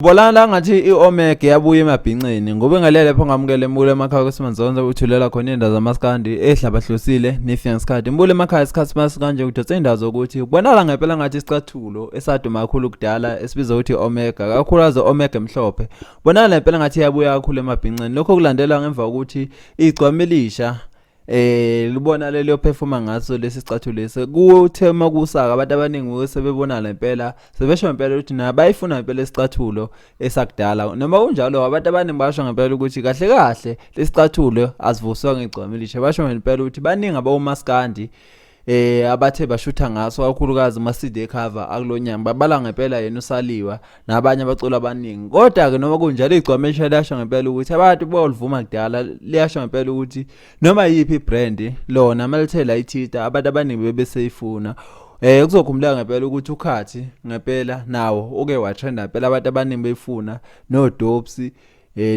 Bolana ngathi i-Omega yabuya emabhinceni ngoba engalele lapho ngamukele embule emakhaya kwesimanzonzo uthulela khona iy'ndawo zamaskandi ehlabahlosile nifika ngesikhathi mbule emakhaya isikhathi masikanje udonsa iy'ndawo zokuthi kubonakala ngempela ngathi isicathulo esaduma kakhulu kudala esibizwa ukuthi i-Omega kakhulukazi i-Omega emhlophe bonakala ngempela ngathi iyabuya kakhulu emabhinceni lokho kulandela ngemva kokuthi igcwama elisha libona leli yophefuma ngaso lesi sicathulo lesi kuthe uma kusaka abantu abaningi sebebona lempela sebesho ngempela ukuthi na bayifuna ngempela isicathulo esakudala noma kunjalo abantu abaningi basho ngempela ukuthi kahle kahle lesicathulo asivuswa ngegcwama elisha basho ngempela ukuthi baningi abawomaskandi abathe bashutha ngaso kakhulukazi uma CD cover akulonyanga babala ngempela yena usaliwa nabanye abaculi abaningi kodwa ke noma kunjalo igcwama elisha liyasho ngempela ukuthi abantu bolivuma kudala liyasho ngempela ukuthi noma yiphi ibrand lona malithe layithita abantu abaningi bebeseyifuna. Kuzokhumbuleka ngempela ukuthi ukhathi ngempela nawo uke watrenda ngempela abantu abaningi beyifuna no Dopsy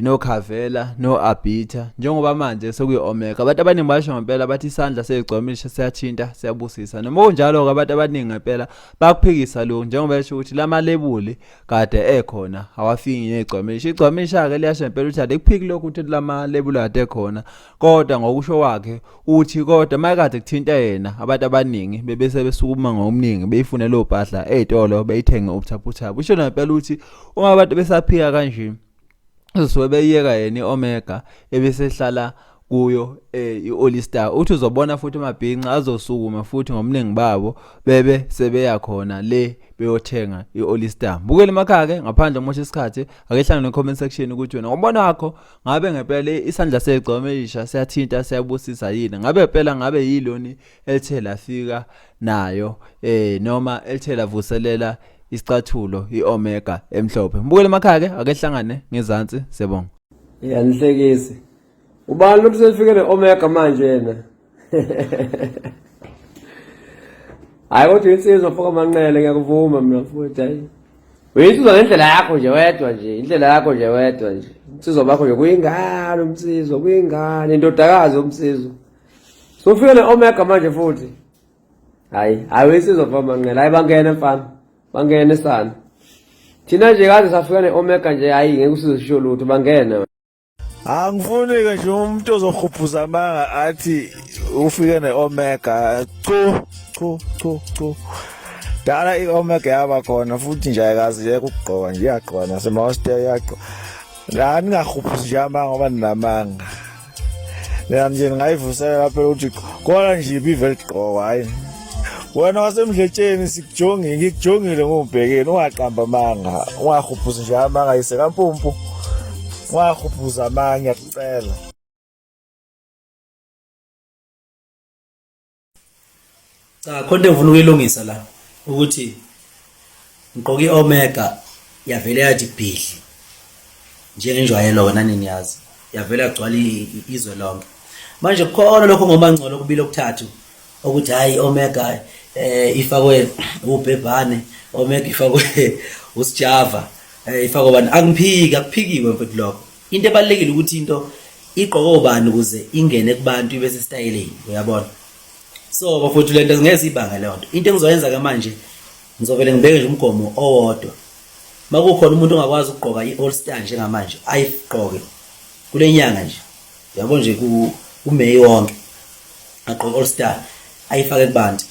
no Khavela no Abitha njengoba manje sekuyi Omega abantu abaningi basho ngempela bathi isandla seyigcwamisha siyathinta siyabusisa noma kunjalo ke abantu abaningi ngempela bakuphikisa lokhu njengoba esho ukuthi lama lebuli kade ekhona awafiki negcwamisha igcwamisha ke liyasho ngempela ukuthi alikuphiki lokhu ukuthi lama lebuli kade ekhona kodwa ngokusho kwakhe uthi kodwa makade kuthinta yena abantu abaningi bebese besukuma ngokuningi beyifune leyo mpahla ey'tolo beyithenge ubuthaphuthaphu usho ngempela ukuthi uma abantu besaphika kanje uzosuke beyiyeka yena i-omega ebesehlala kuyo i-All Star uthi uzobona futhi amabhinca azosukuma futhi ngomningi babo bebe sebeya khona le beyothenga i-All Star bukele emakhaya ke ngaphandle umosha isikhathi ake hlangane comment section ukuthi wena ngombono wakho ngabe ngempela isandla segcome elisha siyathinta siyabusisa yini ngabe phela ngabe yiloni elithe lafika nayo noma elithe lavuselela isicathulo iOmega emhlophe mbukele emakhaya ke ake hlangane ngezansi siyabonga. Yanihlekisi. Ubani lo sefike neOmega manje yena? Hayi kodwa insizwa mfoka Manqele ngiyakuvuma mina futhi hayi. Uyinsizwa ngendlela yakho nje wedwa nje, indlela yakho nje wedwa nje. Insizwa bakho nje kuyingane umsizwa, kuyingane indodakazi umsizwa. Sofike neOmega manje futhi. Hayi, hayi uyinsizwa mfoka Manqele, hayi bangene mfana. Bangene sana. Thina nje kaze safika neOmega nje hayi ngeke usize sisho lutho bangene. Angifuni ke nje umuntu ozohubhuza amanga athi ufike ne-omega chu chu chu chu dala i-omega yaba khona futhi nje ayikaze yeke ukugqoka nje iyagqoka nasemahostela iyagqoka la ningahubhuzi nje amanga ngoba ninamanga mina nje ningayivusela phela ukuthi kona nje ibivele igqokwa hayi wena wasemdletsheni sikujongile ngikujongile ngubhekeni ungaqamba amanga ungahubhuzi nje amanga yise kampumpu ungahubhuza amanga ngiyakucela. Cha khona into engifuna ukuyilungisa la ukuthi ngigqoke i-omega yavele yathi bhidli njengenjwayelo wena niniyazi yavele yagcwala izwe lonke manje kukhona lokho ngomangcono okubili okuthathu ukuthi hayi i-omega ifakwe ubhebhane omega ifakwe usijava ifakwe bani angiphiki akuphikiwe mfethu lokho into ebalulekile ukuthi into igqoke ubani ukuze ingene kubantu ibe sesitayeleni uyabona so bafowethu lento ngeke siyibange leyo nto into engizoyenza ke manje ngizovele ngibeke nje umgomo owodwa makukhona umuntu ongakwazi ukugqoka i-all star njengamanje ayigqoke kule nyanga nje yabo nje kuMay wonke agqoke all star ayifake kubantu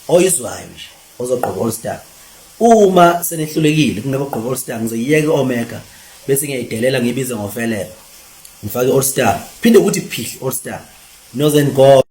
oyizwayo nje ozogqoka all star uma senehlulekile kungekho gqoka all star ngizoyiyeka i-omega bese ngiyayidelela ngiyibize ngofeleba ngifake all star phinde ukuthi phihli all star noze nigobe.